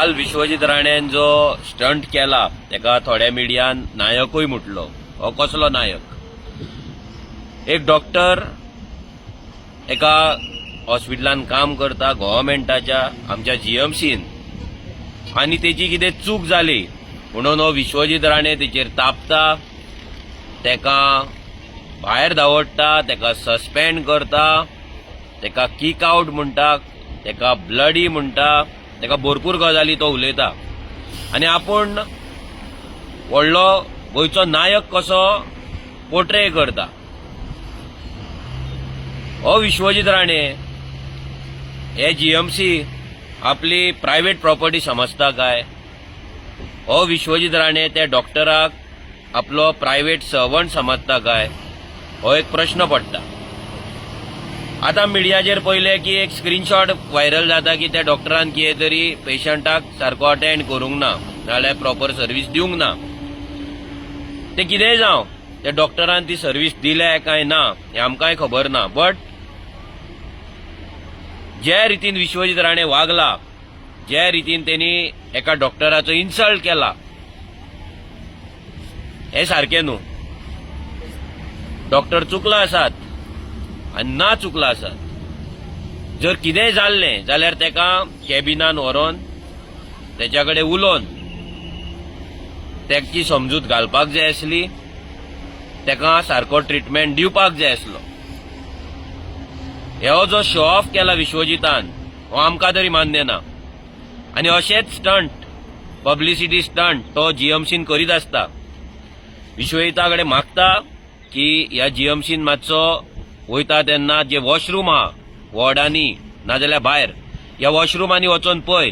काल विश्वजीत राणेन जो स्टंट केला तेका थोड्या मिडियान नायकूय म्हटलो. हो कसलो नायक? एक डॉक्टर एका हॉस्पिटलान काम करता गव्हर्मेंटाच्या, आमच्या जीएमसीन, आनी तेची कितें चूक जाली म्हणून हो विश्वजीत राणे तेचेर तापता, तेका भायर धांवडटा, तेका सस्पेंड करता, तेका किक आउट म्हणटा, तेका ब्लडी म्हणटा, तेका भरपूर गजाली तो उलयता आनी आपूण व्हडलो गोंयचो नायक कसो पोर्ट्रे करता. हो विश्वजीत राणे हे जीएमसी आपली प्रायव्हेट प्रॉपर्टी समजता काय? हो विश्वजीत राणे त्या डॉक्टराक आपलो प्रायव्हेट सर्वंट समजता काय? हो एक प्रश्न पडटा. आतां मिडियाचेर पळयलें की एक स्क्रीनशॉट व्हायरल जाता की त्या डॉक्टरान कितें तरी पेशंटाक सारको अटेंड करूंक ना, नाजाल्यार प्रॉपर सर्वीस दिवंक ना. ते कितेंय जावं, त्या डॉक्टरान ती सर्वीस दिल्या काय ना हें आमकांय खबर ना. बट जे रितीन विश्वजीत राणे वागला, जे रितीन तेणी एका डॉक्टराचो इन्सल्ट केला, हें सारकें न्हू. डॉक्टर चुकला आसात आनी ना चुकला आसात, जर कितेंय जाल्लें जाल्यार तेका कॅबिनान व्हरोन तेच्या कडेन उलोवन तेची समजूत घालपाक जाय आसली, तेका सारको ट्रिटमेंट दिवपाक जाय आसलो. हो जो शो ऑफ केला विश्वजितान, हो आमकां तरी मान्य ना. आनी अशेच स्टंट, पब्लिसिटी स्टंट तो जीएमसीन करीत आसता. विश्वजिता कडेन मागता की ह्या जीएमसीन मातसो वयता तेन्ना जे वॉशरूम आहा वॉर्डांनी नाजाल्यार भायर, ह्या वॉशरुमांनी वचोन पळय,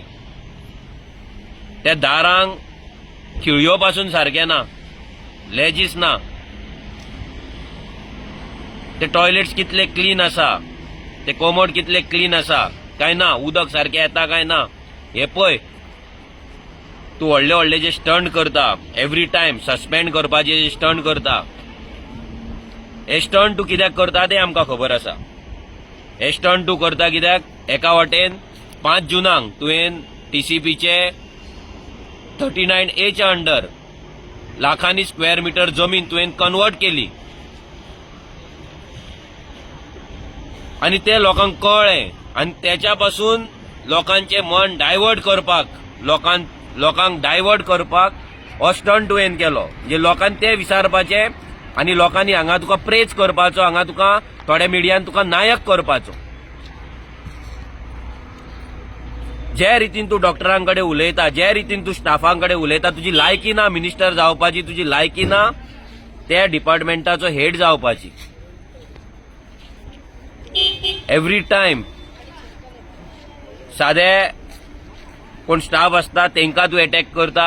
त्या दारांक खिळयो पासून सारकें ना, लॅजीस ना, ते टॉयलेट्स कितले क्लीन आसा, ते कोमोड कितले क्लीन आसा काय ना, उदक सारकें येता काय ना हे पळय. तूं व्हडले व्हडले जे स्टंट करता, एवरी टायम सस्पेंड करपाचे जे स्टंट करता, हे स्टंट तूं कित्याक करता तें आमकां खबर आसा. हे स्टंट तूं करता कित्याक, एका वाटेन 5 जुनाक तुवें टीसीपीचे 39 एच्या अंडर लाखांनी स्क्वेअर मिटर जमीन तुवें कन्वर्ट केली आनी ते लोकांक कळ्ळें आनी तेच्या पासून लोकांचें मन डायवर्ट करपाक, लोकांक डायवर्ट करपाक हो स्टंट तुवें केलो. म्हणजे लोकांक ते विसारपाचे आनी लोकांनी हांगा तुका प्रेज करपाचो, हांगा तुका थोड्या मिडियान तुका नायक करपाचो. जे रितीन तूं डॉक्टरां कडेन उलयता, जे रितीन तूं स्टाफां कडेन उलयता, तुजी लायकी ना मिनिस्टर जावपाची, तुजी लायकी ना त्या डिपार्टमेंटाचो हेड जावपाची. एवरी टायम सादे कोण स्टाफ आसता तेंकां तूं एटॅक करता,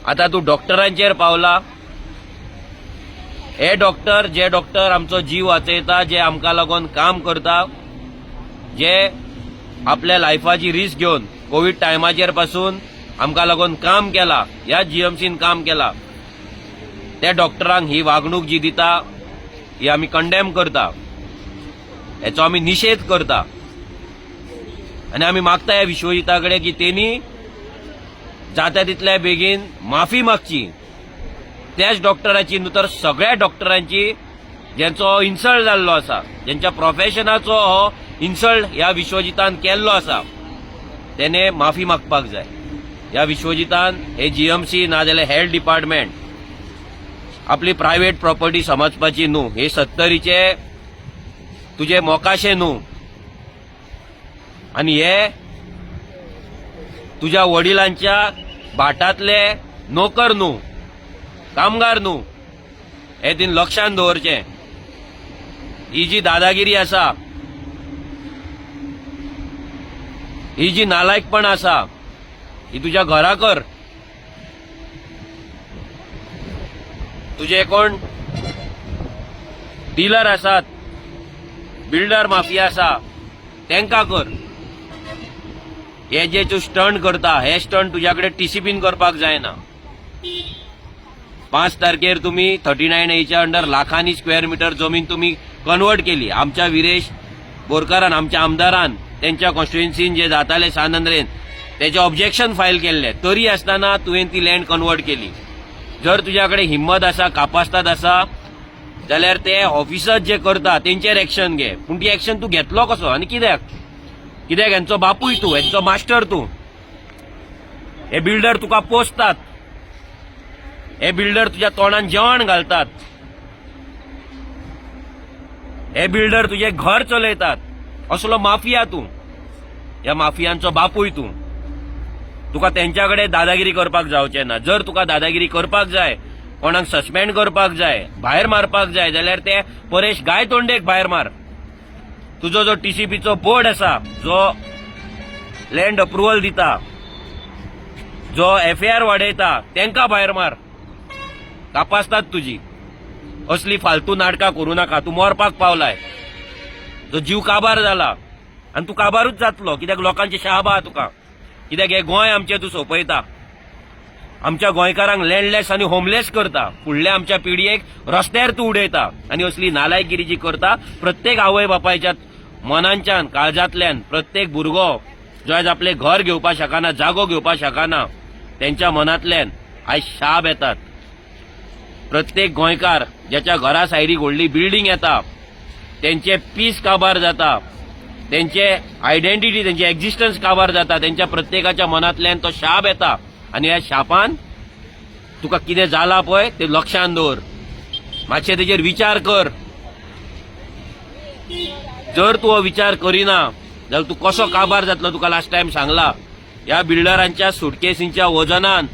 आतां तूं डॉक्टरांचेर पावला. हे डॉक्टर, जे डॉक्टर आमचो जीव वाचयता, जे आमकां लागून काम करता, जे आपल्या लायफाची रिस्क घेवन कोवीड टायमाचेर पासून आमकां लागून काम केला, ह्या जीएमसीन काम केला, त्या डॉक्टरांक ही वागणूक जी दिता ही आमी कंडेम करता, हेचो आमी निशेध करता. आनी आमी मागता ह्या विश्वजिता कडेन की तेणी जाता तितल्या बेगीन माफी मागची त्याच डॉक्टराची, न्हू तर सगळ्या डॉक्टरांची ज्यांचो इन्सल्ट जाल्लो आसा, ज्यांच्या प्रोफेशनाचो हो इन्सल्ट ह्या विश्वजितान केल्लो आसा, तेणे माफी मागपाक जाय. ह्या विश्वजितान हे जीएमसी नाजाल्यार हेल्थ डिपार्टमेंट आपली प्रायव्हेट प्रॉपर्टी समजपाची न्हू. हे सत्तरीचे तुजे मोकाशे न्हू आनी हे तुज्या वडिलांच्या भाटांतले नोकर न्हू, कामगार न्हू, हे तीन लक्षांत दवरचें. ही जी दादागिरी आसा, ही जी नालायकपण आसा, ही तुज्या घरा कर. तुजे कोण डिलर आसात, बिल्डर माफिया आसा, तेंकां कर. हे जे तूं स्टंट करता, हे स्टंट तुज्या कडेन टीसीपीन करपाक जायना. 5 तारखेर तुमी 39 एच्या अंडर लाखांनी स्क्वेअर मिटर जमीन तुमी कन्वर्ट केली. आमच्या विरेश बोरकारान, आमच्या आमदारान त्यांच्या कॉन्स्टिट्युएन्सीन जे जाताले सान आंद्रेन, तेजे ऑब्जेक्शन फायल केल्ले, तरी आसतना तुवें ती लँड कन्वर्ट केली. जर तुज्या कडेन हिम्मत आसा, कापास्ताद आसा जाल्यार ते ऑफिसर जे करता तेंचेर एक्शन घे. पूण ती एक्शन तूं घेतलो कसो आनी कित्याक? कित्याक हेंचो बापूय तूं, हेंचो मास्टर तूं. हे बिल्डर तुका पोसतात, हे बिल्डर तुज्या तोंडान जेवण घालतात, हे बिल्डर तुजें घर चलयतात. असलो माफिया तूं, ह्या माफियांचो बापूय तूं. तुका तेंच्या कडेन दादागिरी करपाक जावचें ना. जर तुका दादागिरी करपाक जाय, कोणाक सस्पेंड करपाक जाय, भायर मारपाक जाय जाल्यार ते परेश गायतोंडेक भायर मार. तुजो जो टीसीपीचो बोर्ड आसा, जो लँड अप्रुवल दिता, जो एफआयआर वाडयता, तेंकां भायर मार. कापासतात तुजी. असली फालतू नाटकां करूं नाका. तूं मरपाक पावलाय, जो जीव काबार जाला आनी तूं काबारूच जातलो, कित्याक लोकांचे शाब आहा तुका. कित्याक हे गोंय आमचें तूं सोंपयता, आमच्या गोंयकारांक लँडलेस आनी होमलेस करता, फुडल्या आमच्या पिढयेक रस्त्यार तूं उडयता आनी असली नालायकगिरी जी करता, प्रत्येक आवय बापायच्या मनांच्यान, काळजांतल्यान, प्रत्येक भुरगो जो आयज आपलें घर घेवपाक शकना, जागो घेवपाक शकना, तेंच्या मनांतल्यान आयज शाब येतात. प्रत्येक गोंयकार ज्याच्या घरा सायडीक व्हडली बिल्डींग येता, तेंचे पीस काबार जाता, तेंचे आयडेंटिटी, तेंचे एक्झिस्टन्स काबार जाता. तेंच्या प्रत्येकाच्या मनांतल्यान तो शाप येता आनी ह्या शापान तुका कितें जाला पळय तें लक्षान दवर, मातशें तेजेर विचार कर. जर तूं हो विचार करिना जाल्यार तूं कसो काबार जातलो तुका लास्ट टायम सांगला. ह्या बिल्डरांच्या सुटकेसींच्या वजनान,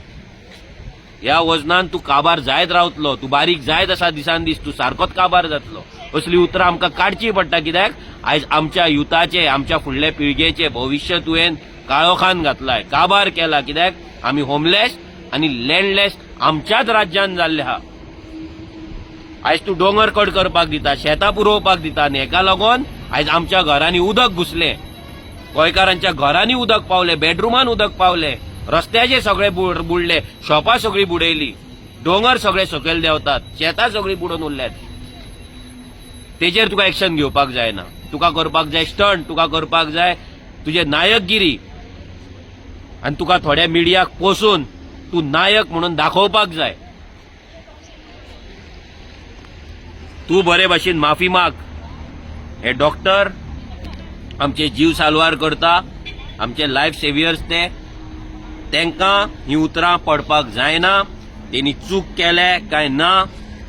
ह्या वजनान तूं काबार जायत रावतलो. तूं बारीक जायत आसा दिसान दीस, तूं सारकोच काबार जातलो. असली उतरां आमकां काडची पडटा, कित्याक आयज आमच्या युथाचे, आमच्या फुडल्या पिळगेचे भविश्य तुवें काळोखान घातलाय, काबार केला. कित्याक आमी होमलेस आनी लँडलेस आमच्याच राज्यान जाल्ले आहा. आयज तूं दोंगर कट करपाक दिता, शेतां पुरोवपाक दिता आनी हेका लागून आयज आमच्या घरांनी उदक घुसलें, गोंयकारांच्या घरांनी उदक पावलें, बेडरुमान उदक पावलें, रस्त्याचे सगळे बुडले, शॉपां सगळीं बुडयली, दोंगर सगळे सकयल देंवतात, शेतां सगळीं बुडोवन उरल्यात. तेजेर तुका एक्शन घेवपाक जायना. तुका करपाक जाय स्टंट, तुका करपाक जाय तुजे नायकगिरी आनी तुका थोड्या मिडियाक पोसून तूं नायक म्हणून दाखोवपाक जाय. तूं बरे भाशेन माफी माग. हे डॉक्टर आमचे जीव साल्वार करता, आमचे लायफ सेवियर्स ते, तांकां ही उतरां पडपाक जायना. तेणी चूक केले काय ना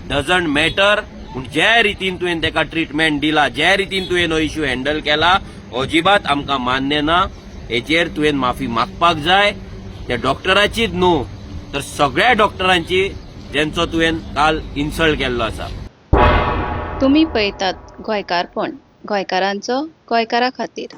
डजंट मॅटर, पूण जे रितीन तुवें ताका ट्रिटमेंट दिला, जे रितीन तुवें हो इश्यू हँडल केला, अजिबात आमकां मान्य ना. हेचेर तुवें माफी मागपाक जाय, त्या डॉक्टराचीच न्हू तर सगळ्या डॉक्टरांची जेंचो तुवें काल इन्सल्ट केल्लो आसा. तुमी पळयतात गोंयकारपण, गोंयकारांचो गोंयकारा खातीर.